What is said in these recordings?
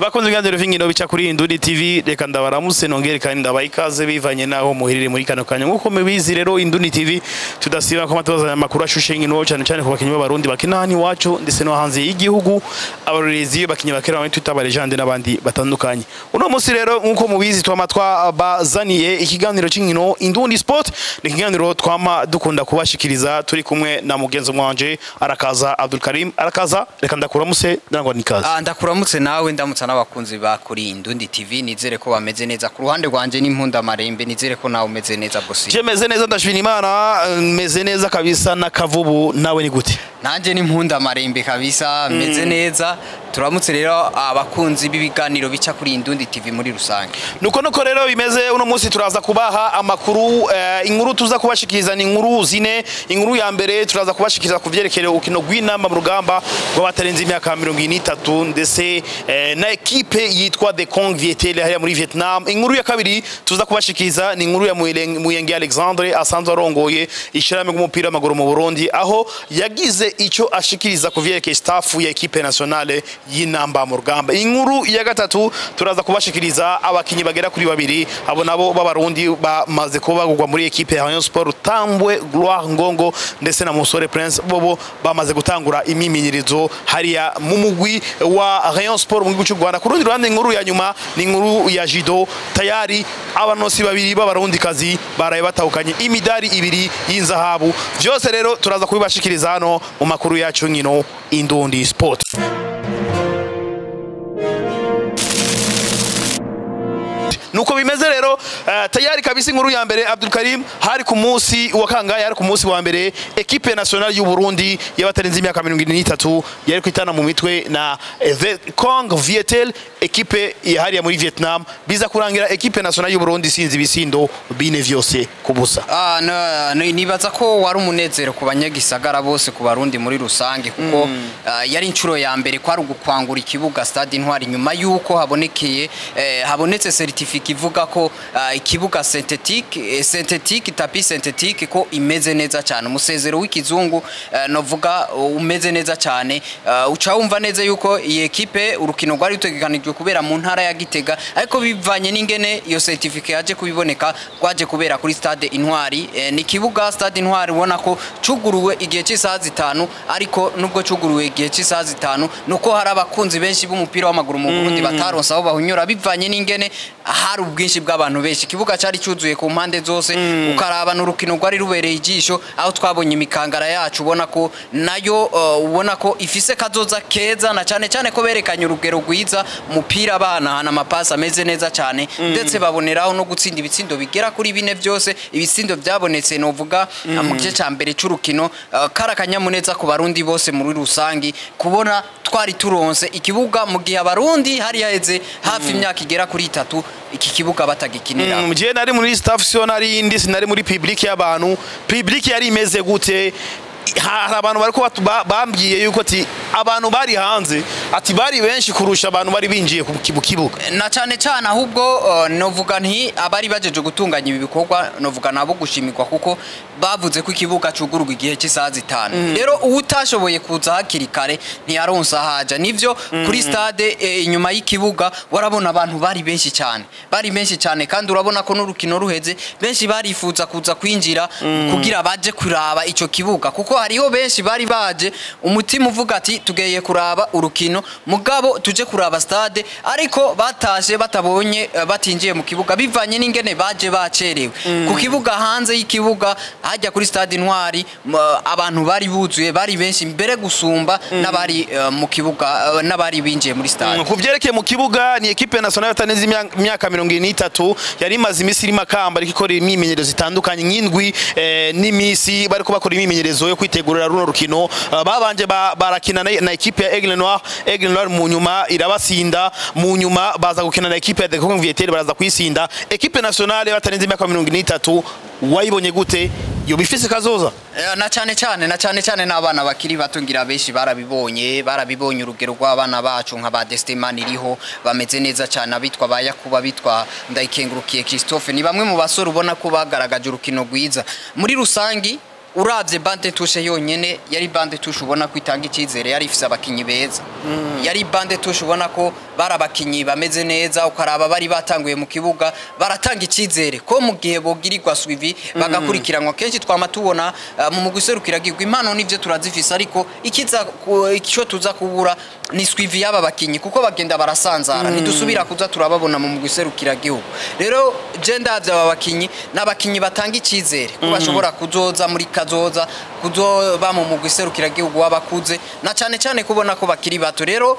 Bakunze ibiganiro vy'inkino bica kuri Indundi TV, reka ndabaramutse nongere kandi ndabaha ikaze bivanye naho muherereye muri kano kanya. Nkuko mubizi rero, Indundi TV tudasiba ko matubazanya amakuru ashushe y'inkino, cyane cyane ku bakinyi b'Abarundi bakina hano iwacu ndetse no hanze y'igihugu, abarorerezi, abakinyi bakera bamwe twita aba légende n'abandi batandukanye. Uno munsi rero, nkuko mubizi, twama twabazaniye ikiganiro cy'inkino Indundi Sport. Ni ikiganiro twama dukunda kubashikiriza turi kumwe na mugenzi mwanje Arakaza Abdul Karim. Arakaza, reka ndakuramutse ndangwa nikaze. Ah, ndakuramutse nawe, ndamutsa n'abakunzi ba kuri Indundi TV. Nizere ko bameze neza. Ku ruhande rwanje n'impunda marembe, nizere ko nawe umeze neza, bosi. Je meze neza, ndashimira Imana, meze neza kabisa na kavubu. Nawe ni gute? Nanje n'impunda marembe kabisa, meze neza. Turamutse rero abakunzi b'ibiganiro bica kuri Indundi TV muri rusange. Nuko rero bimeze. Uno munsi turaza kubaha amakuru, inkuru tuza kubashikiriza ni inkuru zine. Inkuru ya mbere, turaza kubashikiriza ku vyerekeye urukino rw'Intamba mu Rugamba rw'abatarenze imyaka 43 ndetse na ekipe yitwa The Cong Viettel hariya muri Vietnam. Inkuru ya kabiri tuza kubashikiriza ni inkuru ya Muyenge Alexandre, asanzwe arongoye ishirahamwe ry'umupira w'amaguru mu Burundi, aho yagize ico ashikiriza ku vyerekeye staff ya équipe nationale y'Intamba mu Rugamba. Inkuru ya gatatu, turaza kubashikiriza abakinyi bagera kuri babiri, abo nabo b'Abarundi bamaze kuba bagurwa muri ekipe ya Rayon Sport, Tambwe Gloire Ngongo ndetse na Musore Prince. Bobo bamaze gutangura imimenyerezo hariya mu mugwi wa Rayon Sport mu gihugu cy'u Rwanda. Ku rundi ruhande, inkuru ya nyuma ni inkuru ya judo. Tayari abanosi babiri b'Abarundikazi baraye batahukanye imidari ibiri y'inzahabu. Vyose rero turaza kubibashikiriza hano mu makuru yacu nkino Indundi Sport. Nuko bimeze rero, tayari kabisa. Inkuru ya mbere, Abdul Karim, hari ku munsi wa kangahe? Hari ku munsi wa mbere, équipe nationale y'u Burundi y'abatarenze imyaka 73 yari kwitana mu mitwe na The Cong Viettel, ekipe yahariya muri Vietnam. Biza kurangira équipe nationale y'u Burundi sinzi ibisindo 4-0. Ah, nibaza ko wari umunezero ku banyagisagara bose, ku Barundi muri rusange, kuko yari inshuro ya mbere kwari ugukwangura ikibuga Stade Intwari nyuma yuko habonekeye habonetse certificat ivuga ko ikibuga synthétique, synthétique, tapis synthétique, ko imeze neza cyane, umusezero w'ikizungu, novuga umeze neza cyane. Uca wumva neza yuko iyi ekipe, urukino rwari rutegekanijwe kubera mu ntara ya Gitega, ariko bivanye n'ingene iyo certificat yaje kubiboneka, rwaje kubera kuri Stade Intwari. Ni kibuga Stade Intwari ubona ko cuguruwe igihe cy'isaha 5, ariko nubwo cuguruwe igihe cy'isaha 5, nuko hari abakunzi benshi b'umupira w'amaguru mu Burundi bataronse aho bahunyura bivanye n'ingene hari ubwinshi bw'abantu benshi. Ikibuga cyari cyuzuye ku mpande zose, ukaraba n'urukino rwari rubereye ijisho, aho twabonye imikangara yacu ubona ko nayo ubona ko ifise kazoza keza, na cyane cyane ko berekanye urugero rwiza umupira, bahanahana amapasi ameze neza cyane, ndetse baboneraho no gutsinda ibitsindo bigera kuri bine byose. Ibitsindo byabonetse, novuga, mu gice cya mbere c'urukino. Kari akanyamuneza ku Barundi bose muri rusangi kubona twari turonse ikibuga mu gihe Abarundi hari haheze hafi imyaka igera kuri 3 iki kibuga batagikinira. Je nari muri staff, sio nari indi, sinari muri public y'abantu. Public yari imeze gute? Hari abantu bariko bambwiye yuko ati abantu bari hanze ati bari benshi kurusha abantu bari binjiye ku kibuga. Na cyane cyane ahubwo, novuga nti abari bajeje gutunganya ibi bikorwa, novuga nabo gushimirwa, kuko bavuze ko ikibuga cugururwa igihe cy'isaha 5. Rero uwutashoboye kuza hakiri kare ntiyaronsa haja. Nivyo, kuri stade, inyuma y'ikibuga warabona abantu bari benshi cyane, bari benshi cyane, kandi urabona ko n'urukino ruheze benshi barifuza kuza kwinjira kugira baje kuraba ico kibuga, kuko hariho benshi bari baje umutima uvuga ati tugeye kuraba urukino, mugabo tuje kuraba stade, ariko batashe batabonye, batinjiye mu kibuga bivanye n'ingene baje bacerewe ku kibuga. Hanze y'ikibuga hajya kuri Stade Intwari, abantu bari buzuye, bari benshi mbere gusumba n'abari mu kibuga, n'abari binjiye muri stade. Ku vyerekeye mu kibuga, ni équipe nationale yatarenze imyaka 73 yari imaze imisi iri Makamba ariko ikora imyimenyerezo itandukanye nk'indwi, n'imisi bariko bakora imyimenyerezo yo kwitegurira runo rukino. Babanje barakina na équipe ya Aigle Noir. Aigle Noir mu nyuma irabasinda. Mu nyuma baza gukina na équipe ya The Cong Viettel, baraza kuyisinda. Équipe nationale batarenze imyaka 73 wayibonye gute? Yoba ifise kazoza? Na cyane cyane, na cyane cyane n'abana bakiri bato, ngira benshi barabibonye urugero rw'abana bacu nka ba Destin iriho bameze neza cyane, abitwa ba Yakuba, bitwa Ndayikengurukiye Christophe, ni bamwe mu basore ubona ko bagaragaje urukino rwiza muri rusangi. Uravye banc de touche yonyene, yari banc de touche ubona ko itanga icyizere, yari ifise abakinyi beza, yari banc de touche ubona ko bari abakinyi bameze neza, ukaraba bari batanguye mu kibuga baratanga icyizere ko mu gihe bogirirwa suivi bagakurikiranwa. Kenshi twama tubona mu mugwi serukiragihugu impano nivyo turazifise, ariko ikiza ico tuza kubura ni suivi y'aba bakinyi, kuko bagenda barasanzara, ntidusubira kuza turababona mu mugwi serukiragihugu. Rero je ndavye aba bakinyi n'abakinyi batanga icyizere ko bashobora kuzoza muri kazoza kuzoba mu mugwi serukiragihugu w'abakuze, na cyane cyane kubona ko bakiri bato. Rero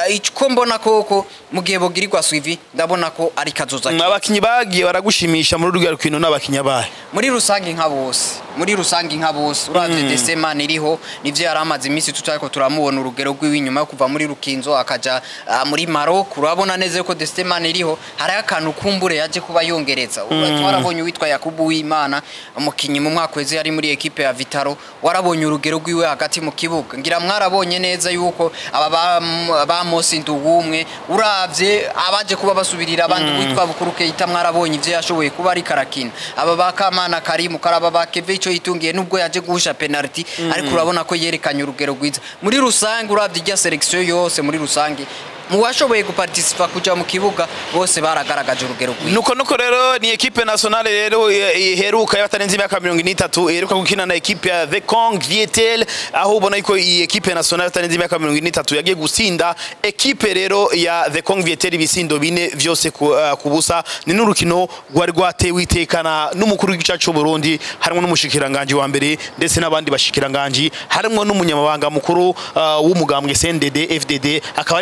icyo mbona koko mu gihe bogirirwa suivi ndabona ko ari kazoza keza. Abakinyi bagiye baragushimisha muri ruriya rukino n'abakinyi abahe? Muri rusange nka bose, muri rusange nka bose, uravye Desemana iriho nivyo yari amaze iminsi tutariko turamubona urugero rwiwe inyuma yo kuva muri Rukinzo akaja muri Maroc. Urabona neza yuko Desemana iriho hari akantu kumbure yaje kuba yongereza. Twarabonye uwitwa Yakubu Wimana, umukinyi mu mwaka weze yari muri equipe ya Vitaro, warabonye urugero rwiwe hagati mu kibuga. Ngira mwarabonye neza yuko aba ba Mosi Nduwumwe, uravye abaje kuba basubirira abandi witwa Bukuru Keita, mwarabonye ivyo yashoboye kuba ari karakina. Aba ba Kamana Karimu karaba ba Keve ico yitungiye nubwo yaje guhusha penalty, ariko urabona ko yerekanye urugero rwiza. Muri rusange uravye irya selection yose muri rusange mu bashoboye guparticipa kuja mu kibuga bose baragaragaje urugero rwiza. Nuko rero ni equipe nationale rero iheruka y'abatarenze imyaka 43 iheruka gukina na equipe ya The Kong Viettel, aho ubona yuko iyi equipe nationale y'abatarenze imyaka 43 yagiye gutsinda equipe rero ya The Kong Viettel ibisindo 4 vyose ku busa. Ni n'urukino rwari rwatewe itekana n'umukuru w'igihugu cy'u Burundi, harimo n'umushikiranganje wa mbere ndetse n'abandi bashikiranganje, harimo n'umunyamabanga mukuru w'umugambwe CNDD FDD, akaba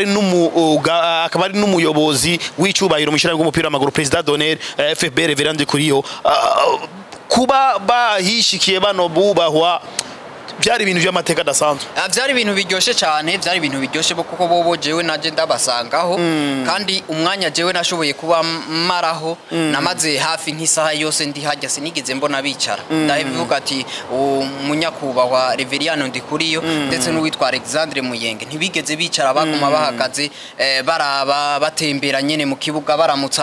ari n'umuyobozi w'icubahiro mu ishyirahamwe ry'umupira w'amaguru President d'honneur FFB Reverend Kuriyo. Kuba bahishikiye bano bubahwa byari ibintu by'amateka adasanzwe. Byari ibintu biryoshe cyane, byari ibintu biryoshe kuko bobo jewe naje ndabasangaho, kandi umwanya jewe nashoboye kuba maraho namaze hafi nk'isaha yose ndi hajya, sinigeze mbona bicara. Ndabivuga ati umunyakubahwa Reveriyano Ndikuriyo ndetse n'uwitwa Alexandre Muyenge ntibigeze bicara, baguma bahagaze baraba batembera nyene mu kibuga, baramutsa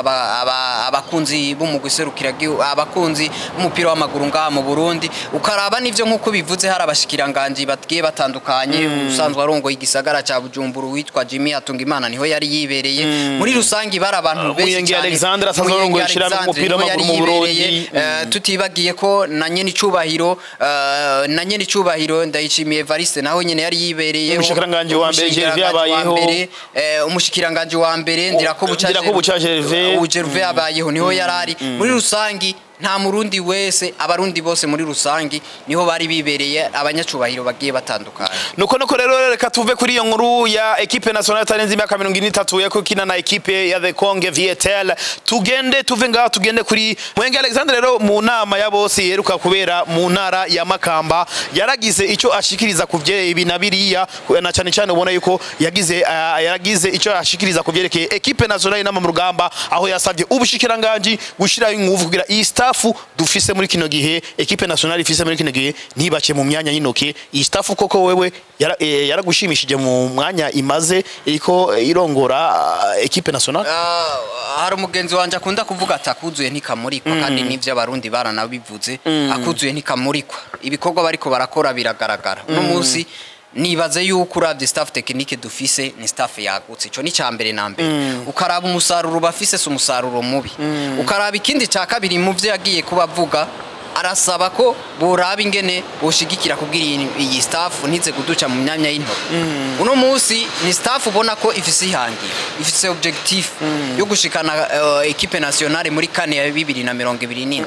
abakunzi b'umugwi serukiragihugu, abakunzi b'umupira w'amaguru ngaha mu Burundi. Ukaraba nivyo nkuko bivuze hari abashikiranganji bagiye batandukanye, usanzwe arongoye igisagara ca Bujumbura witwa Jimmy Hatungimana niho yari yibereye. Muri rusangi bari abantu benshi Muyenge cyane. Alexandre asanzwe arongoye ishirahamwe ry'umupira w'amaguru mu Burundi. Tutibagiye ko na nyene icubahiro Ndayishimiye Evariste naho nyene yari yibereye. Umushikiranganji wa mbere Gervais abayeho. Umushikiranganji wa mbere Ndirakobuca Gervais abayeho niho yarari. Muri rusangi nta murundi wese, abarundi bose muri rusangi niho bari bibereye, abanyacubahiro bagiye batandukanye. Nuko rero reka tuve kuri iyo nkuru ya equipe nationale itarenze imyaka 43 yako kina na equipe ya The Kong Viettel. Tugende tuve ngaho tugende kuri Mwenge Alexandre. Rero mu nama ya bose yeruka kubera mu ntara ya Makamba yaragize ico ashikiriza kuvye ibi na biriya, na cyane cyane ubona yuko yaragize ico ashikiriza kuvyerekeye equipe nationale inama mu rugamba, aho yasavye ubushikiranganji gushiraho inguvu kugira iyi staff dufise muri kino gihe, equipe nationale ifise muri kino gihe ntibace mu myanya y'intoke. Iyi staff koko wewe yaragushimishije mu mwanya imaze iriko irongora equipe nationale? Hari umugenzi wanje akunda kuvuga ati akuzuye ntikamurikwa, kandi nivyo abarundi baranabivuze, akuzuye ntikamurikwa. Ibikorwa bariko barakora biragaragara. Uno munsi nibaze yuko uravye staff technique dufise ni staff yagutse, ico ni cambere na mbere. Ukaraba umusaruro bafise si umusaruro mubi. Ukaraba ikindi ca kabiri mu vyo yagiye kubavuga, arasaba ko boraba ingene boshigikira kugira iyi staff ntize kuduca mu myanya y'intoke. Uno munsi ni staff ubona ko ifise ihangiro, ifise objectif yo gushikana equipe nationale muri kane ya 2027.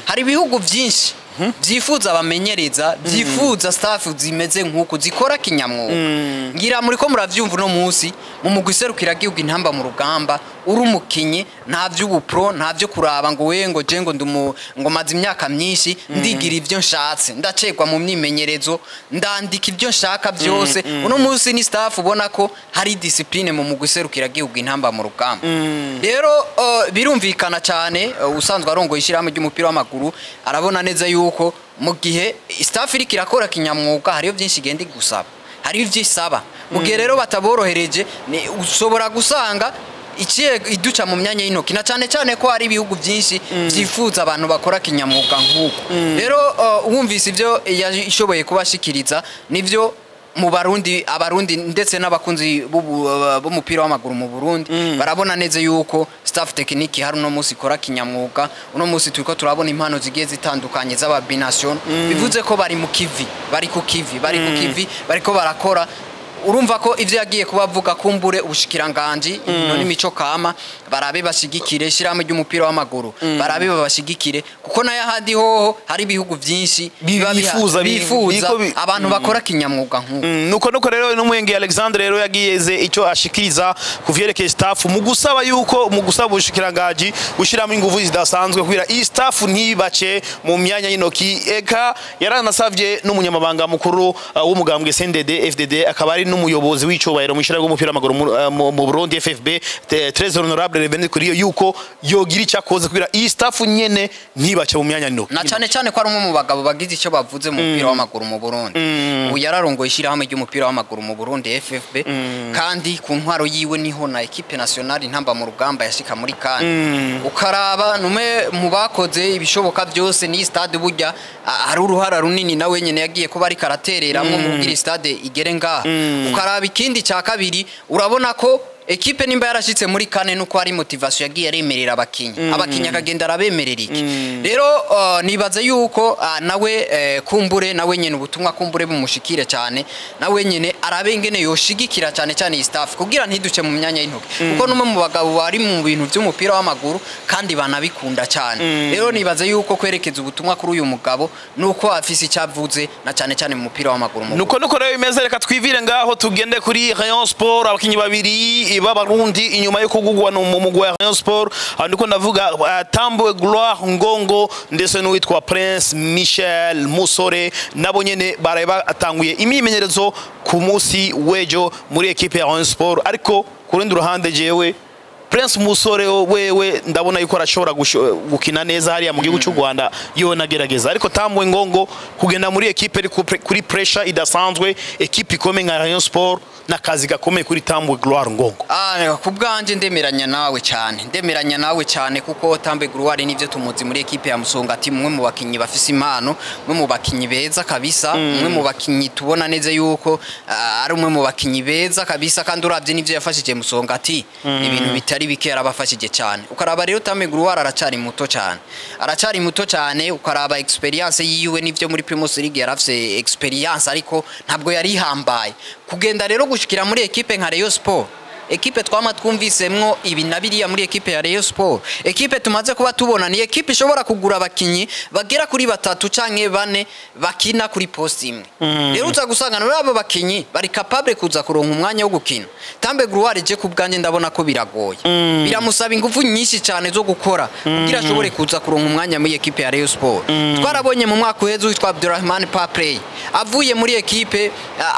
Hari ibihugu byinshi byifuza abamenyereza, byifuza staff zimeze nkuko zikora kinyamwuga. Ngira muri ko muravyumva uno munsi mu mugwi serukiragihugu intamba mu rugamba, uri umukinyi nta vy'ubupro, nta vyo kuraba ngo we ngo je ngo ndumu ngo maze imyaka myinshi ndigira ivyo nshatse, ndacegwa mu myimenyerezo, ndandika ivyo nshaka byose. Uno munsi ni staff ubona ko hari discipline mu mugwi serukiragihugu intamba mu rugamba. Rero birumvikana cyane, usanzwe arongoye ishirahamwe ry'umupira w'amaguru arabona neza yuko mu gihe staff iriko irakora kinyamwuga hariyo byinshi igenda igusaba, hariyo ivyisaba. Mu gihe rero bataborohereje ushobora gusanga ikiye iduca mu myanya y'intoki, na cyane cyane ko hari ibihugu byinshi byifuza abantu bakora kinyamwuga nk'uko. Rero wumvise ivyo yashoboye kubashikiriza nivyo mu Barundi, abarundi ndetse n'abakunzi b'umupira w'amaguru mu Burundi barabona neza yuko staff technique hari uno munsi ikora kinyamwuga. Uno munsi turiko turabona impano zigiye zitandukanye z'aba binational, bivuze ko bari mu kivi, bari ku kivi, bari ku kivi, bariko barakora. Urumva ko ivyo yagiye kubavuga, kumbure ubushikiranganji inkino n'imico kama barabe bashigikire ishirahamwe ry'umupira w'amaguru, barabe babashigikire, kuko nayo ahandi hoho hari ibihugu vyinshi biba bifuza bifuza abantu bakora kinyamwuga nk'uko. Nuko rero n'umwenge Alexandre rero yagiyeze icyo ashikiriza ku vyerekeye staff, mu gusaba yuko, mu gusaba ubushikirangaji gushiramo ingufu zidasanzwe kugira iyi staff ntibace mu myanya y'intoki. Eka yaranasavye n'umunyamabanga mukuru w'umugambwe CNDD FDD, akaba ari n'umuyobozi w'icubahiro mu ishirahamwe ry'umupira w'amaguru mu Burundi FFB, très honorable Revenant Kuriyo, yuko yogira icyo akoze kugira iyi staff nyene ntibace mu myanya y'intoki. Na cane cane ko ari umwe mu bagabo bagize icyo bavuze mu mupira w'amaguru mu Burundi. Ubu yararongoye ishyirahamwe ry'umupira w'amaguru mu Burundi FFB, kandi ku ntwaro yiwe niho na équipe nationale intamba mu rugamba yashika muri CAN. Ukaraba numwe mu bakoze ibishoboka byose ni stade burya hari uruhara runini nawe nyene yagiye kuba ariko aratereramwo mu kugira stade igere ngaha. Ukaraba ikindi cya kabiri, urabona ko ekipe nimba yarashitse muri CAN nuko hari motivation yagiye aremerera abakinyi, abakinyi akagenda arabemerera. Iki rero nibaza yuko nawe kumbure nawe nyene ubutumwa kumbure bumushikire cyane, nawe nyene arabe ingene yoshigikira cyane cyane iyi staff kugira ntiduce mu myanya y'intoki, kuko numwe mu bagabo bari mu bintu by'umupira w'amaguru kandi banabikunda cyane. Rero nibaza yuko kwerekeza ubutumwa kuri uyu mugabo nuko afise icyo avuze na cyane cyane mu mupira w'amaguru mu Nuko rero bimeze. Reka twivire ngaho tugende kuri Rayon Sport. Abakinyi babiri b'abarundi inyuma yo kugugwa mu mugwi wa Rayon Sport, aho ndiko ndavuga Tambwe Gloire Ngongo ndetse n'uwitwa Prince Michel Musore, nabo nyene baraye batanguye imyimenyerezo ku munsi w'ejo muri ekipe ya Rayon Sport. Ariko ku rundi ruhande, jewe Prince Musore wewe ndabona yuko arashobora gukina neza hariya mu gihugu cy'u Rwanda, yo nagerageza. Ariko Tambwe Ngongo kugenda muri ekipe iri kuri pressure idasanzwe, ekipe ikomeye nka Rayon Sport, n'akazi gakomeye kuri Tambwe Gloire Ngongo. Ah, ku bwanje ndemeranya nawe cyane, ndemeranya nawe cyane, kuko Tambe Gloire nivyo tumuzi muri ekipe ya Musongati, mwe mu bakinyi bafise impano, mwe mu bakinyi beza kabisa, mwe mu bakinyi tubona neza yuko ari umwe mu bakinyi beza kabisa. Kandi uravye nivyo yafashije Musongati, ibintu bitari bike yarabafashije cyane. Ukaraba rero Tambe Gloire aracari muto cyane, aracari muto cyane. Ukaraba experience yiwe, nivyo muri Primus League yarafise experience, ariko ntabwo yari ihambaye. Kugenda rero gushikira muri ekipe nka Rayon Sport, ekipe twama twumvisemwo ibi na biriya muri ekipe ya Rayon Sport, ekipe tumaze kuba tubona ni ekipe ishobora kugura abakinyi bagera kuri batatu canke bane bakina kuri poste imwe. Rero uza gusanga muri abo bakinyi bari capable kuza kuronka umwanya wo gukina. Tambe Gloire, je ku bwanjye ndabona ko biragoye, biramusaba ingufu nyinshi cyane zo gukora kugira ashobore kuza kuronka umwanya muri ekipe ya Rayon Sport. Twarabonye mu mwaka uheze witwa Abdurrahman Paprey avuye muri ekipe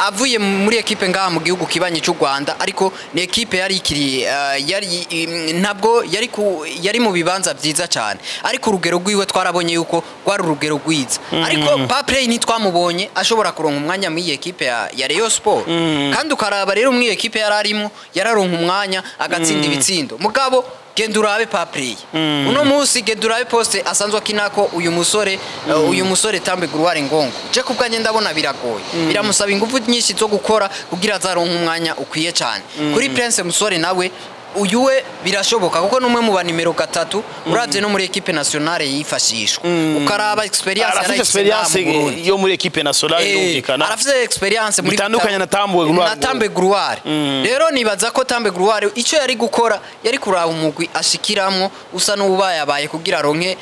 avuye muri ekipe ngaha mu gihugu kibanyi cy'u Rwanda, ariko ni ekipe yari ikiri yari ntabwo yari ku, yari mu bibanza byiza cyane, ariko urugero rwiwe twarabonye yuko rwari urugero rwiza. Ariko Paprey ntitwamubonye ashobora kuronka umwanya muri iyi ekipe ya Rayon Sport. Kandi ukaraba rero muri iyi ekipe yari arimo yararonka umwanya agatsinda ibitsindo. Mugabo genda urabe Paprey uno munsi, genda urabe poste asanzwe akinako uyu musore Tambe Gloire Ngongo. Je ku bwanjye ndabona biragoye, biramusaba ingufu nyinshi zo gukora kugira azaronke umwanya ukwiye cyane. Kuri Prince Musore nawe, uyu we birashoboka kuko numwe mu ba nimero 3, uravye no muri equipe nationale yifashishwa, ukaraba experience arafite yarayifise ngaha experience mu Burundi. Yo muri equipe nationale yumvikana. Arafite experience muri Bitandukanye na Tambwe Gloire. Na Tambe Gloire. Rero nibaza ko Tambe Gloire icyo yari gukora yari kuraba umugwi ashikiramwo usa n'ubayabaye kugira aronke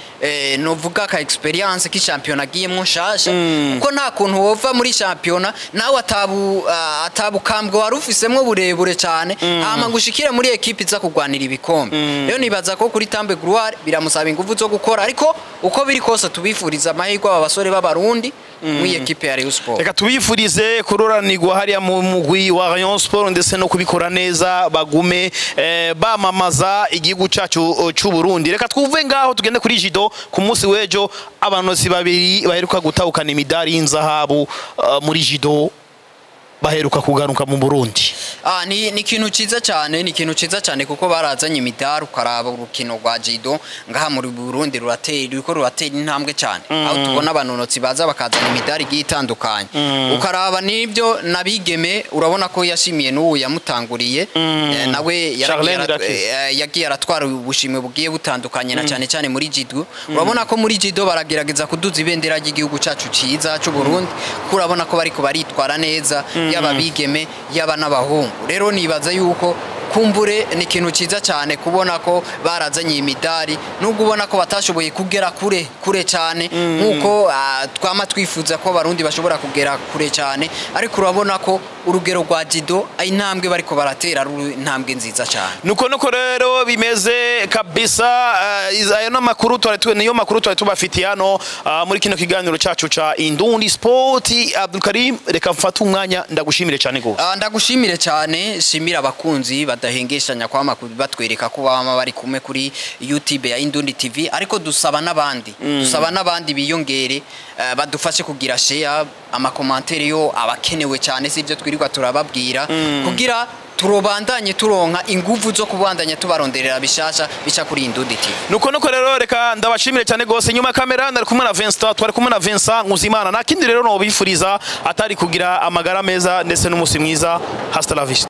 novuga ka experience ki championnat agiyemwo nshasha, kuko nta kuntu wova muri championnat nawe atabukambwe wari ufisemwo burebure cyane, hama ngo ushikire muri equipe iza kugwanira ibikombe. Rero nibaza ko kuri Tambe Gloire biramusaba ingufu zo gukora, ariko uko biri kose tubifuriza amahirwe aba basore b'abarundi muri equipe ya Rayon Sport. Reka tubifurize kuroranirwa hariya mu mugwi wa Rayon Sport ndetse no kubikora neza, bagume bamamaza igihugu cyacu cy'u Burundi. Reka twuve ngaho tugende kuri judo. Ku munsi w'ejo abanozi babiri baheruka gutahukana imidari y'inzahabu muri judo baheruka kugaruka mu Burundi. Ni ikintu ciza cyane, ni ikintu ciza cyane kuko barazanye imidari. Ukaraba urukino rwa judo ngaha muri Burundi ruratera, ruriko ruratera intambwe cyane, aho tubona abanonotsi baza bakazana imidari igiye itandukanye. Ukaraba n'ibyo nabigeme, urabona ko yashimiye n'ubu yamutanguriye, nawe yaragiye Charlene Irakiza. Yagiye aratwara ubushimwe bugiye butandukanye, na cyane cyane muri judo. Urabona ko muri judo baragerageza kuduza ibendera ry'igihugu cyacu ciza cy'u Burundi, kuko urabona ko bariko baritwara neza, yaba bigeme yaba n'abahungu. Rero nibaza yuko kumbure ni ikintu ciza cyane kubona ko barazanye iyi midari, nubwo ubona ko batashoboye kugera kure kure cyane nkuko twama twifuza ko abarundi bashobora kugera kure cyane, ariko urabona ko urugero rwa judo, intambwe bariko baratera ari intambwe nziza cyane. Nuko rero bimeze kabisa. Ayo n'amakuru twari niyo makuru twari tubafitiye hano muri kino kiganiro cacu ca Indundi Sport. Abdul Karim, reka mfate umwanya ndagushimire cyane gose. Ndagushimire cyane, shimira abakunzi badahengeshanya kwama batwereka ko bama bari kumwe kuri YouTube ya Indundi TV, ariko dusaba n'abandi biyongere, badufashe kugira share, ama commentaires yo abakenewe cyane, sivyo twirirwa turababwira, kugira turobandanye turonka inguvu zo kubandanya tubaronderera bishasha bica kuri Indundi TV. Nuko rero reka ndabashimire cyane gose. Nyuma ya kamera nari kumwe na Vincent, twari kumwe na Vincent Nkuzimana. Nta kindi rero nobifuriza atari kugira amagara meza ndetse n'umusi mwiza. Hasta la vista.